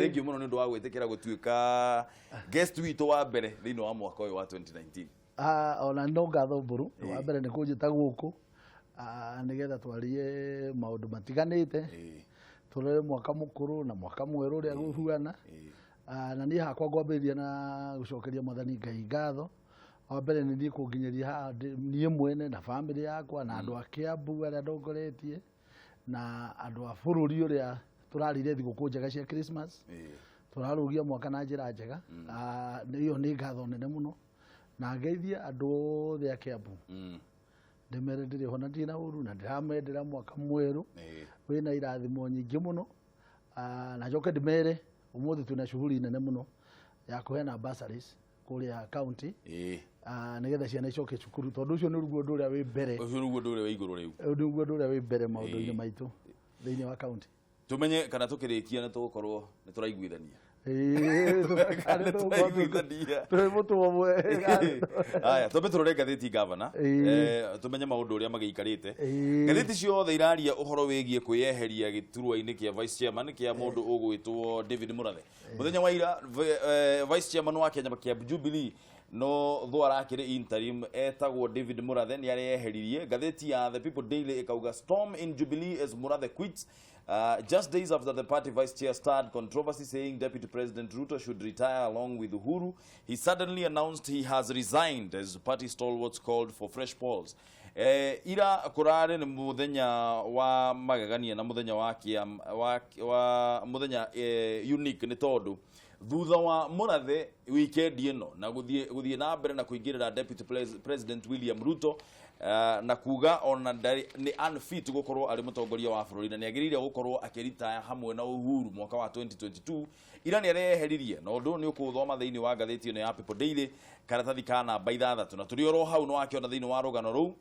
Thank you mũno nĩ ũndũ wa gwĩtĩkĩra gũtuĩka guest witũ wa mbere thĩinĩ wa mwaka ũyũ wa 2019. Ah, ona no ngatho mbũrũ. Wa mbere nĩ kũnjĩta gũkũ, ah, nĩgetha twarie maũndũ matiganĩte, tũrore mwaka mũkũrũ na mwaka mwerũ ũrĩa gũhuana. Ah, na niĩ hakwa ngwambĩrĩria na gũcokeria Mwathani Ngai ngatho. Wa mbere nĩ niĩ kũnginyĩria haha niĩ mwene na bamĩrĩ yakwa na andũ a Kĩambu arĩa ndongoretie na andũ a bũrũri ũrĩa tũrarire thigũkũ njega cia Christmas. Tũrarũgia mwaka na njĩra njega. Ah, ĩyo nĩ ngatho nene mũno, na ngeithie andũ othe a Kĩambu, ndĩmere ndĩrĩ ho na ndirĩ na ũru na ndĩramendera mwaka mwerũ wĩna irathimo nyingĩ mũno. Ah, na njoke ndĩmere ũmũthĩ twĩna shughuli nene mũno ya kũheana bursaries kũrĩa county, ah, nĩgetha ciana icoke cukuru, tondũ ũcio nĩguo ũndũ ũrĩa wĩ mbere. Ũcio nĩguo ũndũ ũrĩa wĩ igũrũ rĩu. Ũyũ nĩguo ũndũ ũrĩa wĩ mbere maũndũ-inĩ maitũ thĩinĩ wa county. Tumenye kana tũkĩrĩkia nĩ tũgũkorwo nĩ tũraiguithania. Ĩĩ, Nĩ tũraiguithania. Twĩ mũtwe ũmwe. Aya, twambe tũrore ngathĩti, gavana, tumenye maũndũ ũrĩa magĩikarĩte. Ngathĩti ciothe iraria ũhoro wĩgiĩ kwĩyeheria gĩturwa-inĩ kĩa vice chairman kĩa mũndũ ũgwĩtwo David Murathe. Mũthenya wa ira vice chairman wa Kenya kĩa Jubilee, no thũ arakĩrĩ interim, etagwo David Murathe, nĩ areyeheririe. Ngathĩti ya The People Daily ĩkauga, "Storm in Jubilee as Murathe quits." Just days after the party vice chair stirred controversy saying Deputy President Ruto should retire along with Uhuru, he suddenly announced he has resigned as party stalwarts called for fresh polls. Ira kũrarĩ nĩ mũthenya wa magegania na mũthenya wa, kĩa, wa mũthenya unique, nĩ tondũ thutha wa Murathe weekend ĩno na gũthiĩ na mbere na kũingĩrĩra Deputy President William Ruto, na kuga ona nĩ unfit gũkorwo arĩ mũtongoria wa bũrũri na nĩ agĩrĩire gũkorwo akĩritaya hamwe na Uhuru mwaka wa 2022, ira nĩ areheririe, na ũndũ nĩ ũkũũthoma thĩinĩ wa ngathĩti ĩno ya People Daily, karatathi ka namba 6. Na tũrĩ oro hau nĩ wakĩona thĩinĩ wa rũgano rũu,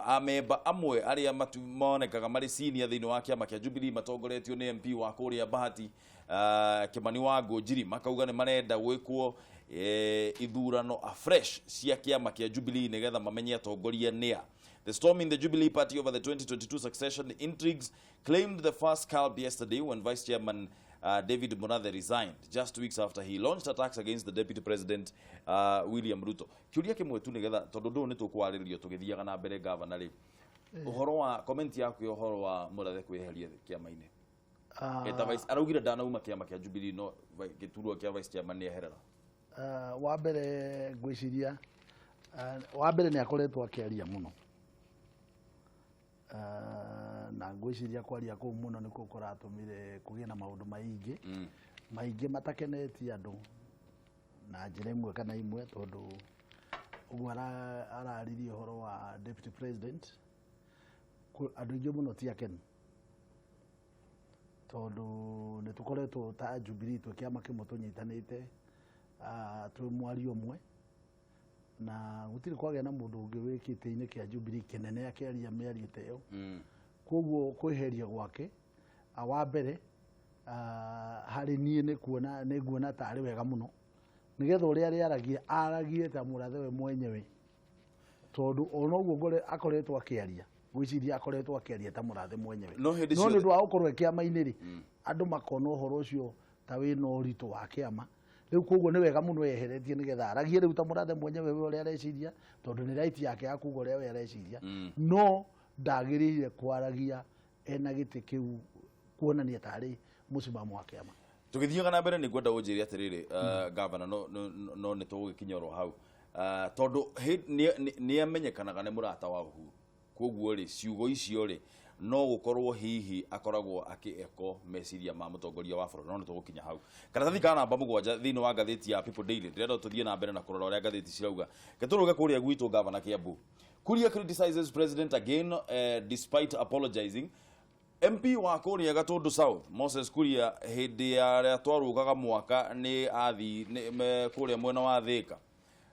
amemba amwe arĩa monekaga marĩ senior thĩinĩ wa kĩama kĩa Jubilee matongoretio nĩ MP wa kũrĩa Bahati, Kimani wa Ngũnjiri, makauga nĩ marenda gwĩkwo ithurano afresh cia kĩama kĩa Jubilee nĩgetha mamenye atongoria nĩa. The storm in the Jubilee Party over the 2022 succession intrigues claimed the first scalp yesterday when Vice Chairman David Murathe resigned just 2 weeks after he launched attacks against the Deputy President William Ruto. Kĩũria kĩmwe tu nĩgetha, tondũ ndũũ nĩ tũkwarĩrĩrio tũgĩthiaga na mbere, governor rĩ, ũhoro wa comment yaku ya ũhoro wa Murathe kwĩyeheria kĩama-inĩ eta vice, araugire ndanauma kĩama kĩa Jubilee, no gĩturwa kĩa vice chairman nĩ eherera. Ah, wa mbere ngwĩciria, ah, wa mbere nĩ akoretwo akĩaria mũno. Ah, na ngwĩciria kwaria kũu mũno nĩkuo kũratũmire kũgĩe na maũndũ maingĩ maingĩ matakenetie andũ na njĩra ĩmwe kana imwe, tondũ ũguo araririe ũhoro wa deputy president, andũ aingĩ mũno ti akenu, tondũ nĩ tũkoretwo ta Jubilee twĩ kĩama kĩmwe tũnyitanĩte, ah, twĩ mwario ũmwe, na gũtirĩ kwagĩa na mũndũ ũngĩ wĩ gĩtĩ-inĩ kĩa Jubilee kĩnene akĩaria mĩario ta ĩyo. Koguo kwĩheria gwake, ah, wa mbere, ah, harĩ niĩ nĩ kuona nĩ nguona tarĩ wega mũno, nĩgetha ũrĩa arĩaragia aragie ta Mũrathe we mwenyewe, tondũ ona ũguo akoretwo akĩaria, ngwĩciria akoretwo akĩaria ta Mũrathe mwenyewe. No hĩndĩ no nĩ ciothe ũndũ wa gũkorwo e kĩama-inĩ rĩ, andũ makona ũhoro ũcio ta wĩna ũritũ wa kĩama rĩu. Koguo nĩ wega mũno eheretie, nĩgetha aragie rĩu ta Mũrathe mwenyewe we ũrĩa areciria, tondũ nĩ right yake ya kuga ũrĩa we areciria, no ndagĩrĩire kwaragia ena gĩtĩ kĩu kuonania tarĩ mũcimamo wa kĩama. Tũgĩthiaga na mbere, nĩ ngwenda ũnjĩre atĩrĩrĩ, gavana, no nĩ tũgũgĩkinya oro hau, tondũ nĩ amenyekanaga nĩ mũrata wa Uhuru, koguo rĩ, ciugo icio rĩ, no gũkorwo hihi akoragwo akĩ-eko meciria ma mũtongoria wa bũrũri, no nĩ tũgũkinya hau. Karatathi ka namba 7 thĩinĩ wa ngathĩti ya People Daily, ndĩrenda tũthiĩ na mbere na kũrora ũrĩa ngathĩti cirauga. Ketũrũge kũrĩa gwitũ, gavana, Kiambu. Kuria criticizes president again despite apologizing. MP wa kũrĩa Gatundu South Moses Kuria, hĩndĩ ya rĩa twarũgaga mwaka nĩ athi kũrĩa mwena wa Thika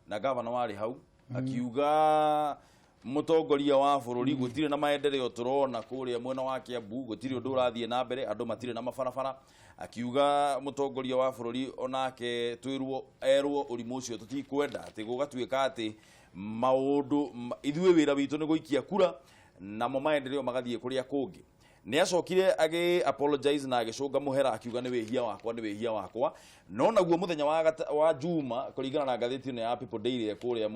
na gavana warĩ hau, akiuga mũtongoria wa bũrũri gũtirĩ na maendeleo tũrona kũrĩa mwena wa Kiambu, gũtirĩ ũndũ ũrathiĩ na mbere, andũ matirĩ na mabarabara. Akiuga mũtongoria wa bũrũri onake twĩrwo erwo ũrimũ ũcio tũtikwenda, atĩ gũgatuĩka atĩ maũndũ ithuĩ wĩra witũ nĩ gũikia kura namo maendeleo magathiĩ kũrĩa kũngĩ. Nĩ acokire agĩ apologize na agĩcũnga mũhera akiuga nĩ wĩhia wakwa, nĩ wĩhia wakwa. No naguo mũthenya wa Juma, kũringana na ngathĩti ĩno ya People Daily kũrĩa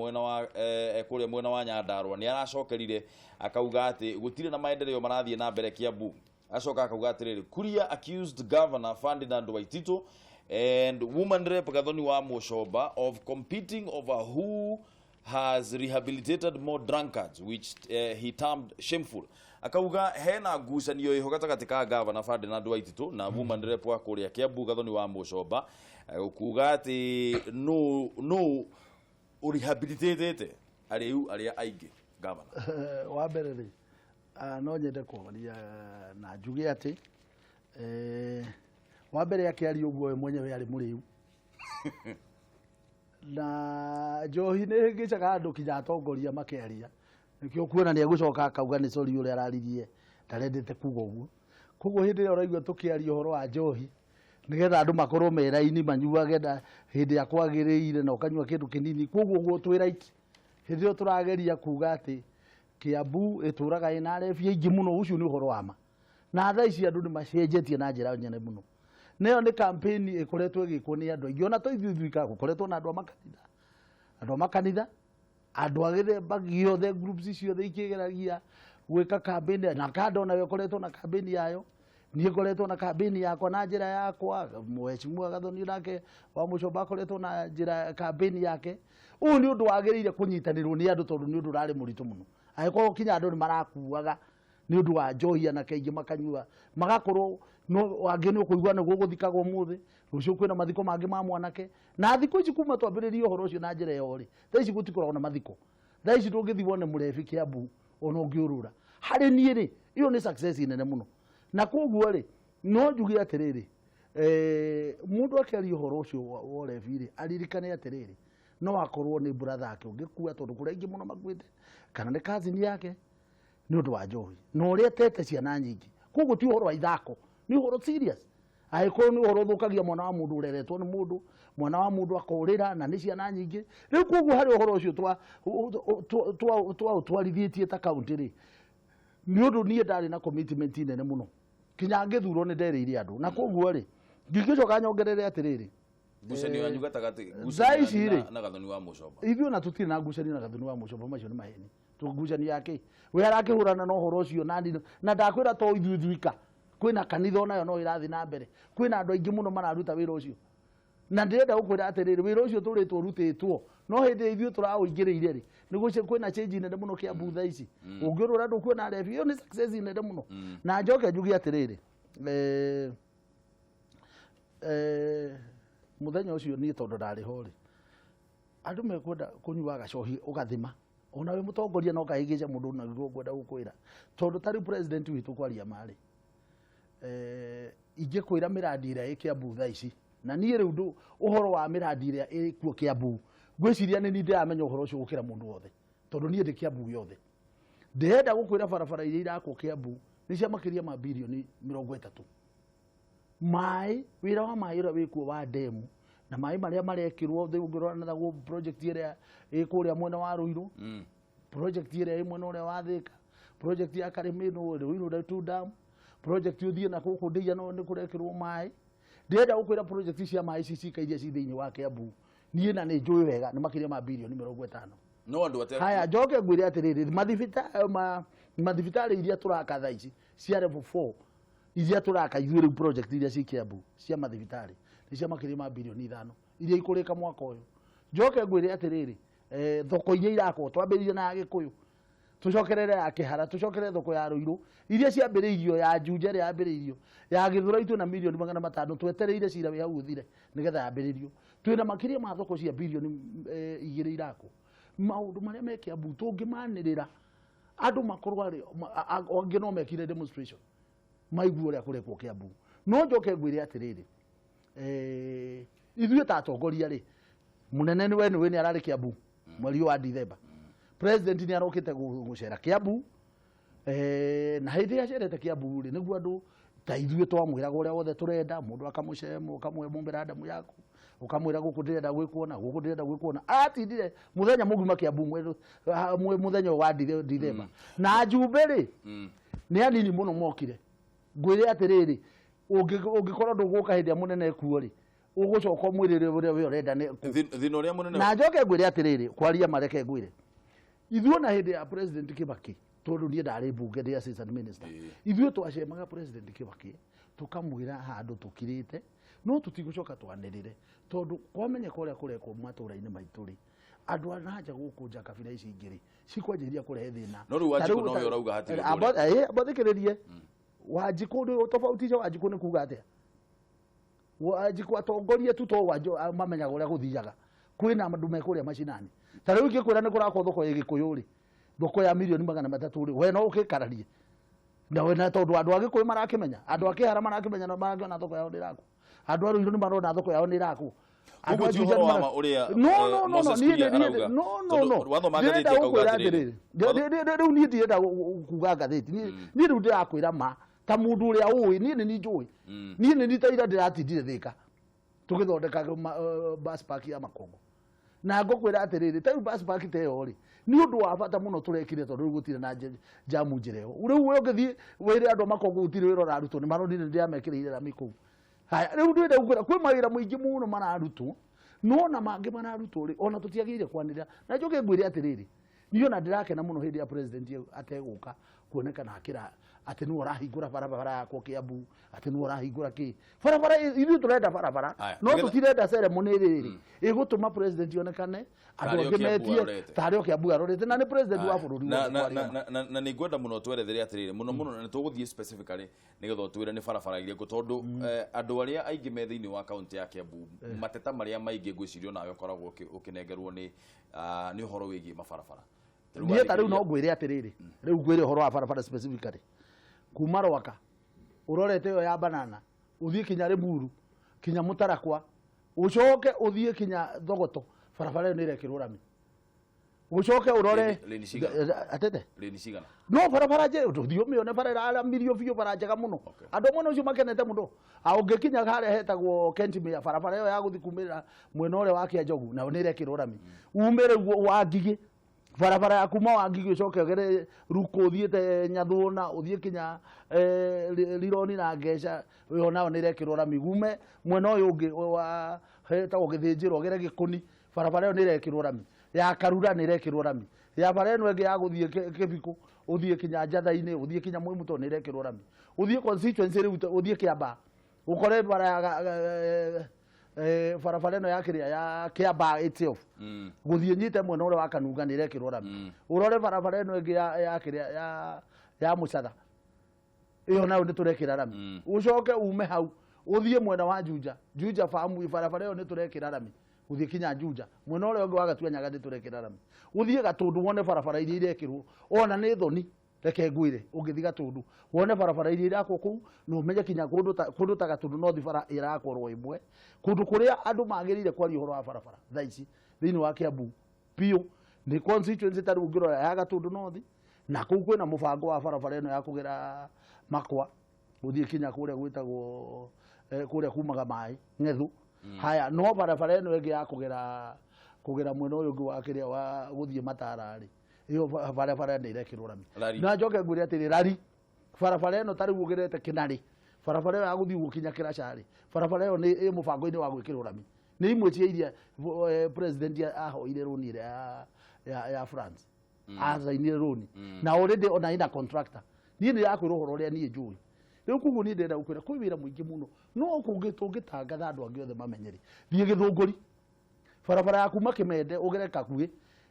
mwena wa Nyandarua, nĩ aracokerire akauga atĩ gũtirĩ na maendeleo marathiĩ na mbere Kiambu. Acoka akauga atĩrĩrĩ, Kuria accused Governor Ferdinand Waititu and woman rep Gathoni wa Mucomba of competing over who has rehabilitated more drunkards, which he termed shameful. Akauga hena ngucanio iho gatagatĩ ka Governor Ferdinand Waititu na woman rep wa kũrĩa Kiambu Gathoni wa Mucomba, kuga atĩ no ũrehabilitatĩte arĩu arĩa aingĩ, Governor. Wa mbere rĩ, no nyende kwaria na njuge atĩ wa mbere akĩaria ũguo we mwenyewe arĩ mũrĩu, na njohi nĩ ĩhĩngĩcaga andũ kinya atongoria makĩaria. Nĩkĩo kuona nĩ egũcoka akauga nĩ sorry ũrĩa araririe, ndarendete kuga ũguo. Koguo hĩndĩ ĩrĩa ũraigua tũkĩaria ũhoro wa njohi nĩgetha andũ makorwo me raini manyuage na hĩndĩ ĩrĩa kwagĩrĩire na ũkanyua kĩndũ kĩnini, koguo ũguo twĩ right. Hĩndĩ ĩyo tũrageria kuga atĩ Kiambu ĩtũraga ĩna arebi aingĩ mũno, ũcio nĩ ũhoro wa ma. Na thaa ici andũ nĩ macenjetie na njĩra nene mũno. Nayo nĩ campaign ĩkoretwo ĩgĩkwo nĩ andũ aingĩ, ona to ithuĩ ithuika, gũkoretwo na andũ a makanitha, andũ a makanitha, andũ a gĩthemba gĩothe, groups ciothe ikĩgeragia gwĩka campaign, na kando nayo ĩkoretwo na campaign yayo. Niĩ ngoretwo na campaign yakwa na njĩra yakwa, Mheshimiwa Gathoni nake wa Mucomba akoretwo na njĩra campaign yake. Ũyũ nĩ ũndũ wagĩrĩire kũnyitanĩrwo nĩ andũ, tondũ nĩ ũndũ ũrarĩ mũritũ mũno. Angĩkorwo kinya andũ nĩ marakuaga nĩ ũndũ wa njohi, anake aingĩ makanyua magakorwo no angĩ nĩ ũkũigua nĩguo gũthikagwo ũmũthĩ, rũciũ kwĩna mathiko mangĩ ma mwanake. Na thikũ ici kuma twambĩrĩrie ũhoro ũcio na njĩra ĩyo rĩ, thaa ici gũtikoragwo na mathiko. Thaa ici ndũngĩthiĩ wone mũrebi Kiambu ona ũngĩũrũra. Harĩ niĩ rĩ, ĩyo nĩ success nene mũno. Na koguo rĩ, no njuge atĩrĩrĩ, mũndũ akĩaria ũhoro ũcio wa ũrebi rĩ, aririkane atĩrĩrĩ, no akorwo nĩ brother yake ũngĩkua, tondũ kũrĩ aingĩ mũno makuĩte, kana nĩ cousin yake nĩ ũndũ wa njohi na ũrĩa tete ciana nyingĩ. Koguo ti ũhoro wa ithako, nĩ ũhoro serious. Angĩkorwo nĩ ũhoro ũthũkagia mwana wa mũndũ ũreretwo nĩ mũndũ, mwana wa mũndũ akorĩra na nĩ ciana nyingĩ. Rĩu koguo harĩ ũhoro ũcio twaũtwarithĩtie ta kaunti rĩ, nĩ ũndũ niĩ ndarĩ na commitment nene mũno kinya ngĩthurwo nĩ nderĩire andũ. Na koguo rĩ, ngĩgĩcoka nyongerere atĩrĩrĩ, ngucanio yanyu gatagatĩ, thaa ici ngucanio rĩ, na Gathoni wa Mucomba. Ithuĩ ona tũtirĩ na ngucanio na Gathoni wa Mucomba, macio nĩ maheni. Ngucanio yake we arakĩhũrana na ũhoro ũcio nani, na ndakwĩra to ithuĩ ithuika, kwĩna kanitha onayo no ĩrathiĩ na mbere, kwĩna andũ aingĩ mũno mararuta wĩra ũcio. Na ndĩrenda gũkwĩra atĩrĩrĩ, wĩra ũcio tũrĩtwo ũrutĩtwo no hĩndĩ ĩrĩa ithuĩ tũraũingĩrĩire rĩ, nĩ kwĩna change nene mũno Kiambu thaa ici. Ũngĩrora ndũkuona arebi, ĩyo nĩ success nene mũno. Na njoke njuge atĩrĩrĩ, mũthenya ũcio niĩ tondũ ndarĩ ho rĩ, andũ mekwenda kũnyua gacohi ũgathima, ona wĩ mũtongoria no kahĩngĩce mũndũ na nĩguo ngwenda gũkwĩra, tondũ ta rĩu president witũ kwaria marĩ, ingĩkwĩra mĩrandi ĩrĩa ĩ Kiambu thaa ici, na niĩ rĩu ũhoro wa mĩrandi ĩrĩa ĩkuo Kiambu ngwĩciria nĩ niĩ ndĩramenya ũhoro ũcio gũkĩra mũndũ wothe, tondũ niĩ ndĩ Kiambu yothe. Ndĩrenda gũkwĩra barabara iria irakwo Kiambu nĩ cia makĩria ma birioni 30. Maĩ, wĩra wa maĩ ũrĩa wĩkuo wa ndemu na maĩ marĩa marekĩrwo thĩ, ũngĩrora na thaguo project ĩrĩa ĩ kũrĩa mwena wa Ruiru, project ĩrĩa ĩ mwena ũrĩa wa Thika, project ya Karĩmĩnũ, Ruiru two dam project, ũthiĩ na gũkũ Ndeiya no nĩ kũrekĩrwo maĩ. Ndĩrenda gũkwĩra project cia maĩ ici cikairia ci thĩinĩ wa Kiambu, niĩ na nĩ njũĩ wega nĩ makĩria ma birioni 50. No andũ ate Haya, njoke ngwĩre atĩrĩrĩ, mathibitarĩ iria tũraka thaa ici cia level 4 iria tũraka ithuĩ rĩu, project iria ci Kiambu cia mathibitarĩ nĩ cia makĩria ma birioni 5 iria ikũrĩka mwaka ũyũ. Njoke ngwĩre atĩrĩrĩ, thoko iria irakwo, twambĩrĩirie na ya Gĩkũyũ, tũcokerere ya Kĩhara, tũcokerere thoko ya Ruiru iria ciambĩrĩirio, ya Juja ĩrĩa yambĩrĩirio, ya Gĩthũrai twĩna mirioni 500 twetereire cira wĩ hau ũthire nĩgetha yambĩrĩrio. Twĩna makĩria ma thoko cia birioni 2 irakwo. Maũndũ marĩa me Kiambu tũngĩmanĩrĩra andũ makorwo arĩ angĩ no mekire demonstration maigua ũrĩa kũrekwo Kiambu. No njoke ngwĩre atĩrĩrĩ, ithuĩ ta atongoria rĩ, mũnene nĩ we nĩ ararĩ Kiambu mweri ũyũ wa Dithemba, president nĩ arokĩte gũcera Kiambu, na hĩndĩ ĩrĩa acerete Kiambu rĩ, nĩguo andũ ta ithuĩ twamwĩraga ũrĩa wothe tũrenda, mũndũ akamũcema, ũkamũhe memorandum yaku, ũkamwĩra gũkũ ndĩrenda gwĩkwo na gũkũ ndĩrenda gwĩkwo na. Atindire mũthenya mũgima Kiambu mũthenya ũyũ wa Dithemba. Na njumbe rĩ, nĩ anini mũno mokire. Ngwĩre atĩrĩrĩ, ũngĩkorwo ndũgũka hĩndĩ ĩrĩa mũnene ekuo rĩ, ũgũcoka ũmwĩrĩre ũrĩa we ũrenda nĩ Thĩna ũrĩa mũnene. Na njoke ngwĩre atĩrĩrĩ, kwaria mareke ngwĩre, ithuĩ na hĩndĩ ya President Kibaki, tondũ niĩ ndarĩ mbunge ndĩ assistant minister, ithuĩ twacemaga President Kibaki tũkamwĩra handũ tũkirĩte, no tũtigũcoka twanĩrĩre, tondũ kwamenyeka ũrĩa kũrekwo matũra-inĩ maitũ rĩ, andũ a nanja gũkũ nja, kabira ici ingĩ rĩ, cikwanjĩrĩria kũrehe thĩna. No rĩu Ta Wanjikũ rĩu- nowe ũrauga hatirĩ ũndũ. Amba thikĩrĩrie. Wanjikũ nĩ tofauti cia Wanjikũ nĩ kuga atĩa? Wanjikũ atongoria tu to Wanjikũ mamenyaga ũrĩa gũthiaga. Kwĩna andũ me kũrĩa macinani. Ta rĩu ingĩkwĩra nĩ kũrakwo thoko ya Gĩkũyũ rĩ, thoko ya 300,000,000 rĩ, we no ũkĩkararie na we, na tondũ andũ a Gĩkũyũ marakĩmenya, andũ a Kĩhara marakĩmenya na marakĩona thoko yao nĩ ĩrakwo, andũ a Rũirũ nĩ marona thoko yao nĩ ĩrakwo. Andũ Koguo a ti Juja ũhoro nĩ wa mara- ma ũrĩa, No, no, no, no, Moses niĩ Kuria niĩ arauga. No, no, Tondũ no. wathoma Ndĩrenda ngathĩti akauga gũkwĩra atĩrĩrĩ. atĩrĩrĩ. Rĩu niĩ ndirenda kuga ngathĩti. Niĩ rĩu ndĩrakwĩra ma ta mũndũ ũrĩa ũĩ. Niĩ nĩ njũĩ, niĩ nĩ ta ira ndĩratindire Thĩka tũgĩthondeka bus park ya Makongo, na ngũkwĩra atĩrĩrĩ, ta rĩu bus park ta ĩyo rĩ, nĩ ũndũ wa bata mũno tũrekire, tondũ rĩu gũtirĩ na jamu njĩra ĩyo. Rĩu we ũngĩthiĩ wĩre andũ a Makongo gũtirĩ wĩra ũrarutwo, nĩ maronire ndĩramekĩrĩire rami kũu. Haya, rĩu ndĩrenda gũkwĩra kwĩ mawĩra mũingĩ mũno mararutwo, no na mangĩ mararutwo rĩ, ona tũtiagĩrĩire kwanĩrĩra. Na njoke ngwĩre atĩrĩrĩ, niĩ ona ndĩrakena mũno hĩndĩ ya president ategũka kuonekana akĩra atĩ nĩwe ũrahingũra barabara yakwa Kiambu, atĩ nĩwe ũrahingũra kĩ barabara. Ithuĩ tũrenda barabara, Aya, no tũtirenda ceremony rĩrĩ ĩgũtũma president onekane andũ Tarĩ o angĩ Kiambu metie arorete. tarĩ o Kiambu arorete, na nĩ president wa Aya, bũrũri na, wothe na, kwaria na, ma. na nĩ ngwenda mũno twerethere atĩrĩrĩ, mũno mũno, na nĩ tũgũthiĩ specifically nĩgetha ũtwĩre nĩ barabara irĩkũ, tondũ andũ arĩa aingĩ me thĩinĩ wa kaunti ya Kiambu, mateta marĩa maingĩ ngwĩciria onawe ũkoragwo ũkĩnengerwo nĩ ũhoro wĩgiĩ mabarabara. Ta rĩu Niĩ ta rĩu no warĩkĩrĩria- ngwĩre atĩrĩrĩ, rĩu ngwĩre ũhoro wa barabara specifically kuma Rwaka ũrorete ĩyo ya Banana, ũthiĩ kinya Rĩmuru, kinya Mũtarakwa, ũcoke ũthiĩ kinya Thogoto, barabara ĩyo nĩ ĩrekĩrwo rami. Ũcoke ũrore Lane cigana? Atete Lane cigana? No barabara nje ũthiĩ ũmĩone, bara ĩraramirio biũ, bara njega mũno. Andũ a mwena ũcio makenete mũno. A ũngĩkinya harĩa hetagwo Kentimĩa, barabara ĩyo ya gũthiĩ kumĩrĩra mwena ũrĩa wa Kĩanjogu nayo nĩ ĩrekĩrwo rami. Ume rĩu wa Ngigĩ, barabara ya kuma wa Ngigĩ, ũcoke ũgere Ruku, ũthiĩte Nyathũna, ũthiĩ kinya Rironi na Ngeca, ĩyo nayo nĩ ĩrekĩrwo rami. Ume mwena ũyũ ũngĩ wa hetagwo Gĩthĩnjĩro, ũgere Gĩkũni, barabara ĩyo nĩ ĩrekĩrwo rami. Ya Karura nĩ ĩrekĩrwo rami. Ya bara ĩno ĩngĩ ya gũthiĩ Kĩbikũ, ũthiĩ kinya Njatha-inĩ, ũthiĩ kinya Mwĩmuto, nĩ ĩrekĩrwo rami. Ũthiĩ constituency rĩu, ũthiĩ Kĩambaa, ũkore bara ya barabara ĩno ya kĩrĩa ya Kĩambaa itself gũthiĩ nyite mwena ũrĩa wa Kanunga nĩ ĩrekĩrwo rami. Ũrore barabara ĩno ĩngĩ ya kĩrĩa ya Mũcatha, ĩyo nayo nĩ tũrekĩra rami. Ũcoke ume hau ũthiĩ mwena wa Juja, Juja famu, barabara ĩyo nĩ tũrekĩra rami gũthiĩ kinya Juja. Mwena ũrĩa ũngĩ wa Gatuanyaga nĩ tũrekĩra rami. Ũthiĩ Gatũndũ wone barabara iria irekĩrwo, ona nĩ thoni. Reke ngwĩre, ũngĩthiĩ Gatũndũ wone barabara iria irakwo kũu, na ũmenye kinya kũndũ ta Gatũndũ North bara ĩrakwo ro ĩmwe. Kũndũ kũrĩa andũ magĩrĩire kwaria ũhoro wa barabara thaa ici thĩinĩ wa Kiambu biũ nĩ constituency ta rĩu ũngĩrora ya Gatũndũ North, na kũu kwĩna mũbango wa barabara ĩno ya kũgera Makwa gũthiĩ kinya kũrĩa gwĩtagwo kũrĩa kumaga maĩ Ng'ethu. Haya, no barabara ĩno ĩngĩ ya kũgera mwena ũyũ ũngĩ wa kĩrĩa wa gũthiĩ Matara rĩ, ĩyo barabara nĩ ĩrekĩrwo rami. Rari. Na njoke ngwĩre atĩrĩ, rari barabara ĩno ta rĩu ũgerete Kĩnarĩ, barabara ĩyo ya gũthiĩ gũkinya Kĩraca rĩ, barabara ĩyo nĩ ĩ mũbango-inĩ wa gwĩkĩrwo rami. Nĩ imwe cia iria president ahoire rũni ĩrĩa ya France, acainire rũni na already ona ina contractor. Niĩ nĩ ndĩrakwĩra ũhoro ũrĩa niĩ njũĩ rĩu. Koguo niĩ ndĩrenda gũkwĩra kwĩ wĩra mũingĩ mũno, no kũngĩ tũngĩtangatha andũ angĩ othe mamenye rĩ. Thiĩ Gĩthũngũri, barabara ya kuma Kĩmende ũgere Kakuĩ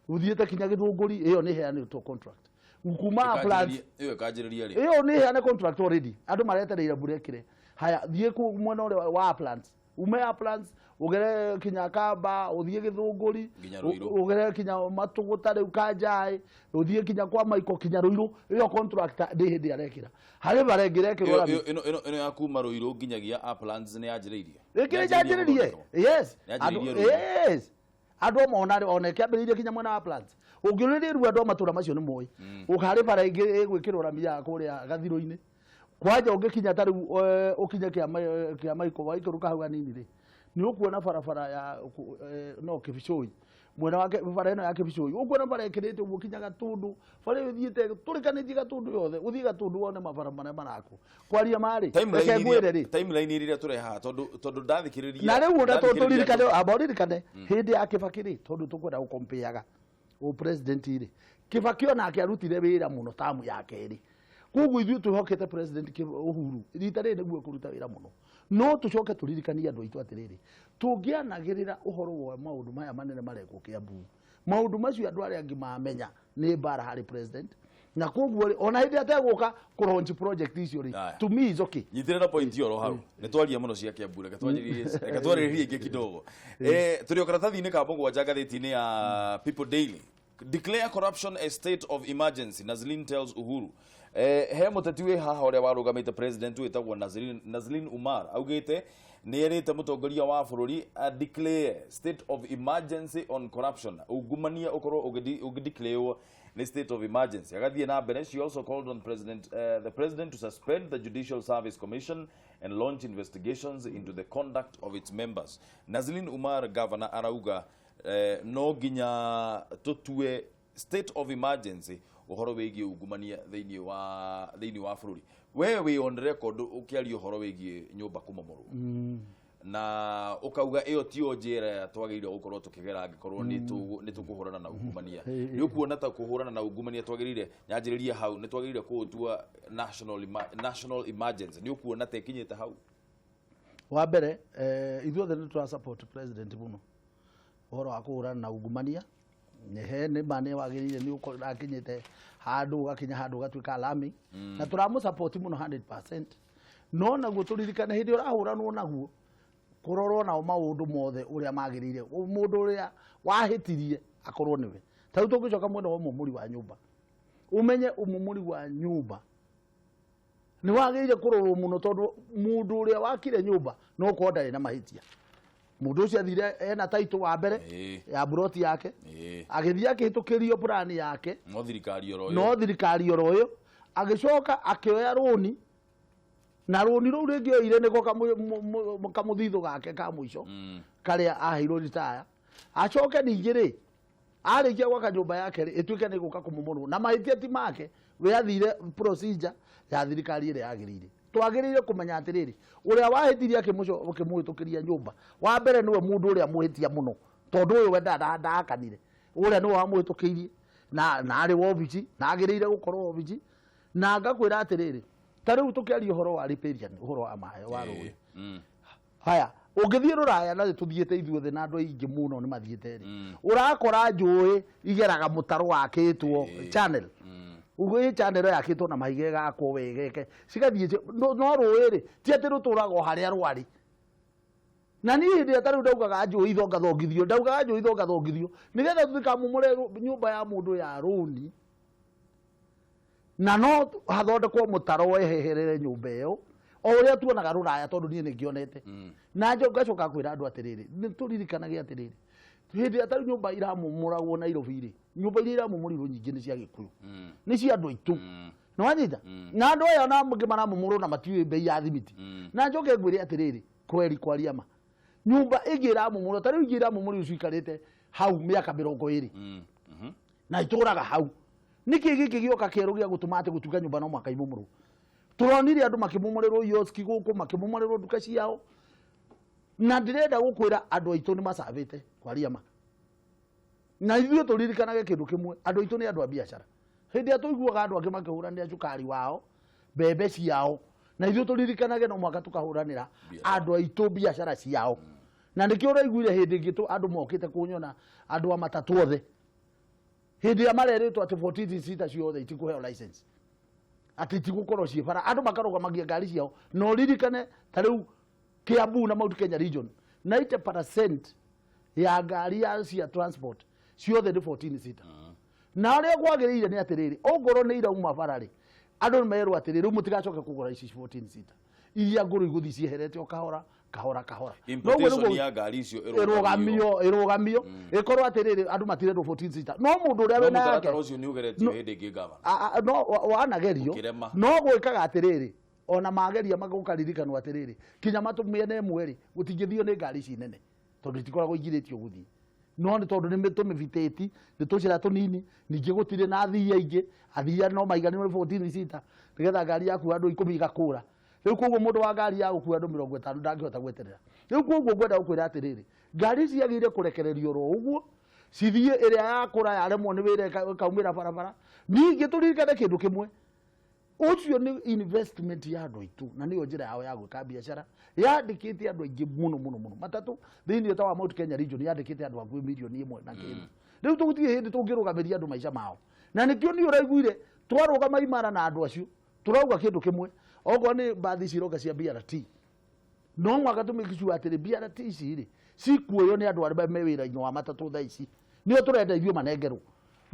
ũthiĩte kinya Gĩthũngũri, ĩyo nĩ ĩheanĩtwo contract kuma plans. Ĩyo ĩkanjĩrĩria rĩ? Ĩyo nĩ heane contract already, andũ maretereire mbura ĩkĩre. Haya, thiĩ kũ mwena ũrĩa wa Uplands, ume Uplands ũgere kinya Kamba, ũthiĩ Gĩthũngũri, Nginya Ruiru. Ũgere kinya Matũgũta, rĩu Kanjaĩ, ũthiĩ kinya kwa Maiko, kinya Ruiru, ĩyo contractor ndĩ hĩndĩ arekĩra harĩ bara ĩngĩ ĩrekĩrwo rami. Ĩno ya kuma Ruiru nginyagia Uplands nĩ yanjĩrĩirie? Ĩkĩrĩ njanjĩrĩrie, yes. Yanjĩrĩirie Ruiru. Yes, andũ mona ona ĩkĩambĩrĩirie kinya mwena wa Plants. Ũngĩũrĩria rĩu andũ a matũra macio nĩ moĩ. Harĩ bara ĩngĩ ĩgwĩkĩrwo rami ya kũrĩa gathirũ-inĩ kwanja, ũngĩkinya ta rĩu ũkinye kĩa Maiko, waikũrũka hau hanini rĩ, Nĩ ũkuona barabara ya no Kibicũi, mwena wake, bara ĩno ya Kibicũi, ũkuona bara ĩkĩrĩte ũguo kinya Gatũndũ, bara ĩyo ĩthiĩte tũrĩkanĩtie Gatũndũ yothe. Ũthiĩ Gatũndũ wone mabara marĩa marakwo. Kwaria marĩ, reke ngwĩre rĩ, Timeline iria tũrehaga, tondũ ndathikĩrĩria na rĩu ona ndathikĩrĩria tũririkane, amba ũririkane hĩndĩ ya Kibaki rĩ, tondũ tũkwenda gũkompeaga ũ president rĩ, Kibaki onake arutire wĩra mũno tamu ya kerĩ. Koguo ithuĩ twĩhokete President Uhuru rita rĩrĩ nĩguo kũruta wĩra mũno. No tũcoke tũririkanie andũ aitũ atĩrĩrĩ, tũngĩanagĩrĩra ũhoro wa maũndũ maya manene marekwo Kiambu, maũndũ macio andũ arĩa angĩ mamenya nĩ mbara harĩ president, na koguo rĩ, ona hĩndĩ ategũka kũ launch project icio rĩ, Aya. to me is okay. Nyitĩrĩra point ĩyo oro hau. Nĩ twaria mũno cia Kiambu, reke twarĩrĩrie ingĩ kidogo. Tũrĩ o karatathi-inĩ ka 7 ngathĩti-inĩ ya People Daily. "Declare corruption a state of emergency," Nazlin tells Uhuru. He mũteti wĩ haha ũrĩa warũgamĩte president wĩtagwo Nazlin Umar, augĩte nĩ erĩte mũtongoria wa bũrũri a declare state of emergency on corruption, ungumania ũkorwo ũgĩdeclarewo nĩ state of emergency. Agathiĩ na mbere, she also called on the president to suspend the Judicial Service Commission and launch investigations into the conduct of its members. Nazlin Umar, governor, arauga no nginya tũtue state of emergency ũhoro wĩgiĩ ungumania thĩinĩ wa bũrũri. We wĩ on record ũkĩaria ũhoro wĩgiĩ nyũmba kũmomorwo na ũkauga ĩyo tiyo njĩra twagĩrĩire gũkorwo tũkĩgera angĩkorwo nĩ tũkũhũrana na ungumania. Nĩ ũkuona ta kũhũrana na ungumania twagĩrĩire, nyanjĩrĩria hau, nĩ twagĩrĩire kũũtua national emergency? Nĩ ũkuona ta ĩkinyĩte hau? Wa mbere, ithuothe nĩ tũra support president mũno ũhoro wa kũhũrana na ungumania. Nĩ he nĩ ma nĩ wagĩrĩire, nĩ ũrakinyĩte handũ, ũgakinya handũ ũgatuĩka alarming, na tũramũ support mũno 100%. No naguo tũririkane hĩndĩ ũrahũranwo naguo, kũrorwo nao maũndũ mothe ũrĩa magĩrĩire, mũndũ ũrĩa wahĩtirie akorwo nĩwe. Ta rĩu tũngĩcoka mwena wa ũmomori wa nyũmba, ũmenye ũmomori wa nyũmba nĩ wagĩrĩire kũrorwo mũno, tondũ mũndũ ũrĩa wakire nyũmba no korwo ndarĩ na mahĩtia. Mũndũ ũcio athire ena taitũ wa mbere ya buroti yake, agĩthiĩ akĩhĩtũkĩrio plan yake. No thirikari oro ĩyo. No thirikari oro ĩyo agĩcoka akĩoya rũni, na rũni rũu rĩngĩ oire nĩko kamũthithũ gake ka mũico karĩa aheirwo ritaya. Acoke ningĩ rĩ, arĩkia gwaka nyũmba yake rĩ, ĩtuĩke nĩ gũka kũmomorwo na mahĩtia ti make, we athire procedure ya thirikari ĩrĩa yagĩrĩire. Twagĩrĩire kũmenya atĩrĩrĩ, ũrĩa wahĩtirie akĩmũhĩtũkĩria nyũmba wa mbere nĩwe mũndũ ũrĩa mũhĩtia mũno, tondũ ũyũ we ndakanire, ũrĩa nĩwe wamũhĩtũkĩirie na arĩ wobici na agĩrĩire gũkorwo wobici. Na ngakwĩra atĩrĩrĩ, ta rĩu tũkĩaria ũhoro wa riparian, ũhoro wa maĩ wa rũĩ, haya, ũngĩthiĩ rũraya, na tũthiĩte ithuothe na andũ aingĩ mũno nĩ mathiĩte rĩ, ũrakora njũĩ igeraga mũtaro wakĩtwo channel. Ũguo ĩ channel yakĩtwo na mahiga, ĩgakwo wega, cigathiĩ no rũĩ rĩ, ti atĩ rũtũraga o harĩa rwarĩ. Na niĩ hĩndĩ ĩrĩa tarĩu ndaugaga njũĩ ithongathongithio, ndaugaga njũĩ ithongathongithio nĩgetha tũtikamomore nyũmba ya mũndũ ya rũni, na no hathondekwo mũtaro weheherere nyũmba ĩyo o ũrĩa tuonaga rũraya, tondũ niĩ nĩ ngĩonete. Na ngacoka kwĩra andũ atĩrĩrĩ, nĩ tũririkanage atĩrĩrĩ, hĩndĩ ĩrĩa tarĩu nyũmba iramomoragwo Nairobi rĩ, nyũmba iria iramomorirwo nyingĩ nĩ cia Gĩkũyũ, nĩ cia andũ aitũ. Nĩ wanyita? Na andũ aya na angĩ maramomorwo na matiũĩ mbei ya thimiti. Na njoke ngwĩre atĩrĩrĩ, kweri kwaria ma, nyũmba ĩngĩ ĩramomorwo, ta rĩu ingĩ iramomorirwo cikarĩte hau mĩaka 20 na itũraga hau. Nĩkĩ gĩkĩ gĩoka kĩerũ gĩa gũtũma atĩ gũtuĩka nyũmba no mũhaka imomorwo? Tũronire andũ makĩmomorerwo ioski gũkũ, makĩmomorerwo nduka ciao. Na ndĩrenda gũkwĩra andũ aitũ nĩ macabĩte kwaria ma. Na ithuĩ tũririkanage kĩndũ kĩmwe, andũ aitũ nĩ andũ a biacara. Hĩndĩ ĩrĩa tũiguaga andũ angĩ makĩhũranĩra cukari wao, mbembe ciao, na ithuĩ tũririkanage no mũhaka tũkahũranĩra andũ aitũ biacara ciao. Na nĩkĩo ũraiguire hĩndĩ ĩngĩ andũ mokĩte kũnyona, andũ a matatũ othe, hĩndĩ ĩrĩa marerĩtwo atĩ 14 seater ciothe itikũheo license, atĩ itigũkorwo ciĩ bara, andũ makarũgamagia ngari ciao. Na ũririkane ta rĩu Kiambu na Mount Kenya region, 90% ya ngari ya cia transport ciothe nĩ 14 seater. Na ũrĩa kwagĩrĩire nĩ atĩrĩrĩ, ongorwo nĩ irauma bara rĩ, andũ nĩ merwo atĩrĩrĩ, rĩu mũtigacoke kũgũra ici 14 seater, iria ngũrũ igũthiĩ cieherete o kahora kahora kahora. Importation ya ngari icio ĩrũgamio, ĩrũgamio, ĩkorwo atĩrĩrĩ, andũ matirendwo 14 seater, no mũndũ ũrĩa No wĩna yake mũtaratara ũcio nĩ ũgeretio hĩndĩ ĩngĩ, gavana. No wanagerio. Ũkĩrema. No gwĩkaga atĩrĩrĩ, Ona mageria magũkaririkanwo atĩrĩrĩ, kinya matũ mĩena ĩmwe rĩ, gũtingĩthio nĩ ngari ici nene tondũ itikoragwo igirĩtio gũthiĩ, no nĩ tondũ nĩ tũmĩbitĩti, nĩ tũcĩra tũnini, ningĩ gũtirĩ na athii aingĩ. Athii no maiganĩrwo nĩ 14 seater nĩgetha ngari yaku andũ 10 igakũra. Rĩu koguo mũndũ wa ngari ya gũkua andũ 50 ndangĩhota gweterera. Rĩu koguo ngwenda gũkwĩra atĩrĩrĩ, ngari ici ciagĩrĩire kũrekererio oro ũguo cithiĩ, ĩrĩa yakũra yaremwo nĩ wĩra ĩkaumĩra barabara. Ningĩ tũririkane kĩndũ kĩmwe, ũcio nĩ investment ya andũ aitũ na nĩyo njĩra yao ya gwĩka biacara. Yandĩkĩte andũ aingĩ mũno mũno mũno. Matatũ thĩinĩ ta wa Mount Kenya region yandĩkĩte andũ hakuhĩ 1 million na kĩndũ. Rĩu tũgũtirĩ hĩndĩ tũngĩrũgamĩria andũ maica mao, na nĩkĩo niĩ ũraiguire twarũgama imara na andũ acio tũrauga kĩndũ kĩmwe. Okorwo nĩ mbathi ciroka cia BRT, no mwaka tũmake sure atĩrĩ, BRT ici rĩ cikuoywo nĩ andũ arĩa me wĩra-inĩ wa matatũ thaa ici, nĩo tũrenda ithuĩ manengerwo,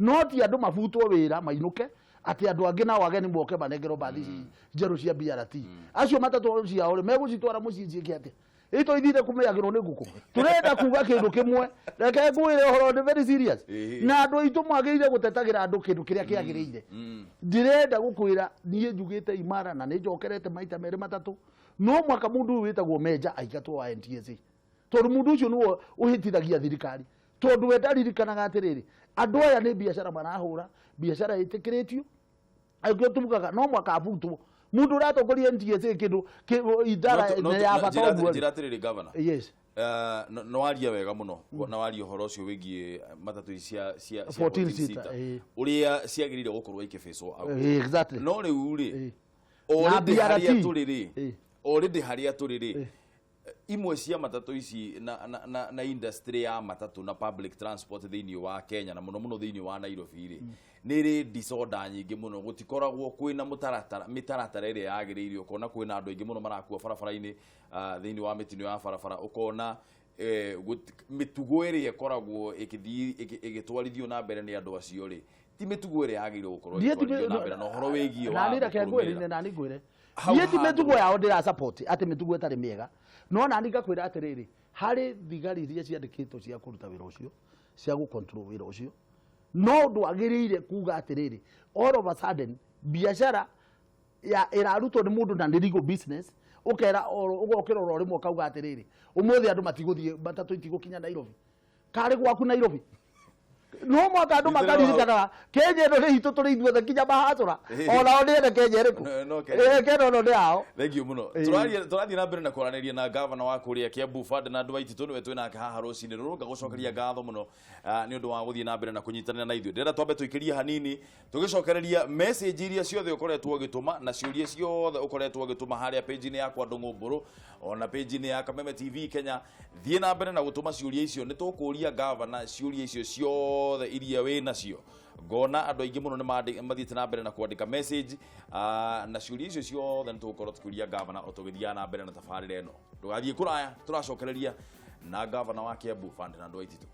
no ti andũ mabutwo wĩra mainũke, atĩ andũ angĩ nao ageni moke manengerwo mbathi ici njerũ cia BRT. Acio matatũ ciao rĩ, megũcitwara mũciĩ ciĩke atĩa? Ito ithire kũmĩagĩrwo nĩ ngũkũ. Tũrenda kuga kĩndũ kĩmwe, reke ngwĩre ũhoro nĩ very serious. Na andũ aitũ mwagĩrĩire gũtetagĩra andũ kĩndũ kĩrĩa kĩagĩrĩire. Ndĩrenda gũkwĩra niĩ njugĩte imara na nĩ njokerete maita merĩ matatũ, no mwaka mũndũ ũyũ wĩtagwo Meja aingatwo wa NTSA, tondũ mũndũ ũcio nĩwe ũhĩtithagia thirikari, tondũ we ndaririkanaga atĩrĩrĩ, andũ aya nĩ biacara marahũra, biacara ĩtĩkĩrĩtio. Angĩo tugaga no mwaka abutwo mũndũ ũratongoria NTSA kĩndũ idara ya bata ũguo rĩ. Njĩra atĩrĩrĩ, governor. Yes. No waria wega mũno na waria ũhoro ũcio wĩgiĩ matatũ ici cia 14 14 seater, seater, ũrĩa ciagĩrĩire gũkorwo ikĩbĩcwo out. Exactly. No rĩu rĩ, Na already BRT. Harĩa tũrĩ rĩ, already harĩa tũrĩ rĩ, imwe cia matatũ ici na industry ya matatũ na public transport thĩinĩ wa Kenya na mũno mũno thĩinĩ wa Nairobi rĩ, nĩ ĩrĩ disorder nyingĩ mũno. Gũtikoragwo kwĩna mũtaratara, mĩtaratara ĩrĩa yagĩrĩire. Ũkona kwĩna andũ aingĩ mũno marakua barabara-inĩ, thĩinĩ wa mĩtino ya barabara. Ũkona mĩtugo ĩrĩa ĩkoragwo ĩgĩthiĩ ĩgĩtwarithio na mbere nĩ andũ acio rĩ, ti mĩtugo ĩrĩa yagĩrĩirwo gũkorwo Niĩ ti ĩgĩtwarithio na mbere na ũhoro wĩgiĩ wa nani reke ngwĩre kũrũmĩrĩra. Nani ngwĩre Hau niĩ ti handũ- mĩtugo yao ndĩra support atĩ mĩtugo ĩtarĩ mĩega, no nani ngakwĩra atĩrĩrĩ, harĩ thigari iria ciandĩkĩtwo cia kũruta wĩra ũcio, cia gũ control wĩra ũcio, no ndwagĩrĩire kuga atĩrĩrĩ, all of a sudden biacara ya ĩrarutwo nĩ mũndũ na nĩ legal business, ũkera ũgokĩra oro rĩmwe ũkauga atĩrĩrĩ, ũmũthĩ andũ matigũthiĩ, matatũ itigũkinya Nairobi. Karĩ gwaku Nairobi no mwaka andũ makaririkanaga Kenya ĩno nĩ itũ tũrĩ ithuothe, nginya mahacũra onao nĩ ene Kenya ĩrĩkũ? No, Kenya. Kenya ĩno nĩ yao. Thank you muno. Tũrathiĩ na mbere na kwaranĩria na gavana wa kũrĩa Kiambu, Ferdinand Waititu, nĩwe twĩ nake haha rũcinĩ rũrũ. Ngagũcokeria ngatho mũno nĩ ũndũ wa gũthiĩ na mbere na kũnyitanĩra na ithuĩ. Ndĩrenda twambe tũikĩrie hanini tũgĩcokereria message iria ciothe ũkoretwo ũgĩtũma na ciũria ciothe ũkoretwo ũgĩtũma harĩa page-inĩ yakwa Ndũng'ũ Mbũrũ, ona page-inĩ ya Kameme TV Kenya. Thiĩ na mbere na gũtũma ciũria icio, nĩ tũkũria gavana ciũria icio ciothe iria wĩ nacio. Ngona andũ aingĩ mũno nĩ mathiĩte na mbere na kwandĩka message, na ciũria icio ciothe nĩ tũgũkorwo tũkĩũria gavana o tũgĩthiaga na mbere na tabarĩra ĩno. Ndũgathiĩ kũraya, tũracokereria na gavana wa Kiambu, Ferdinand Waititu.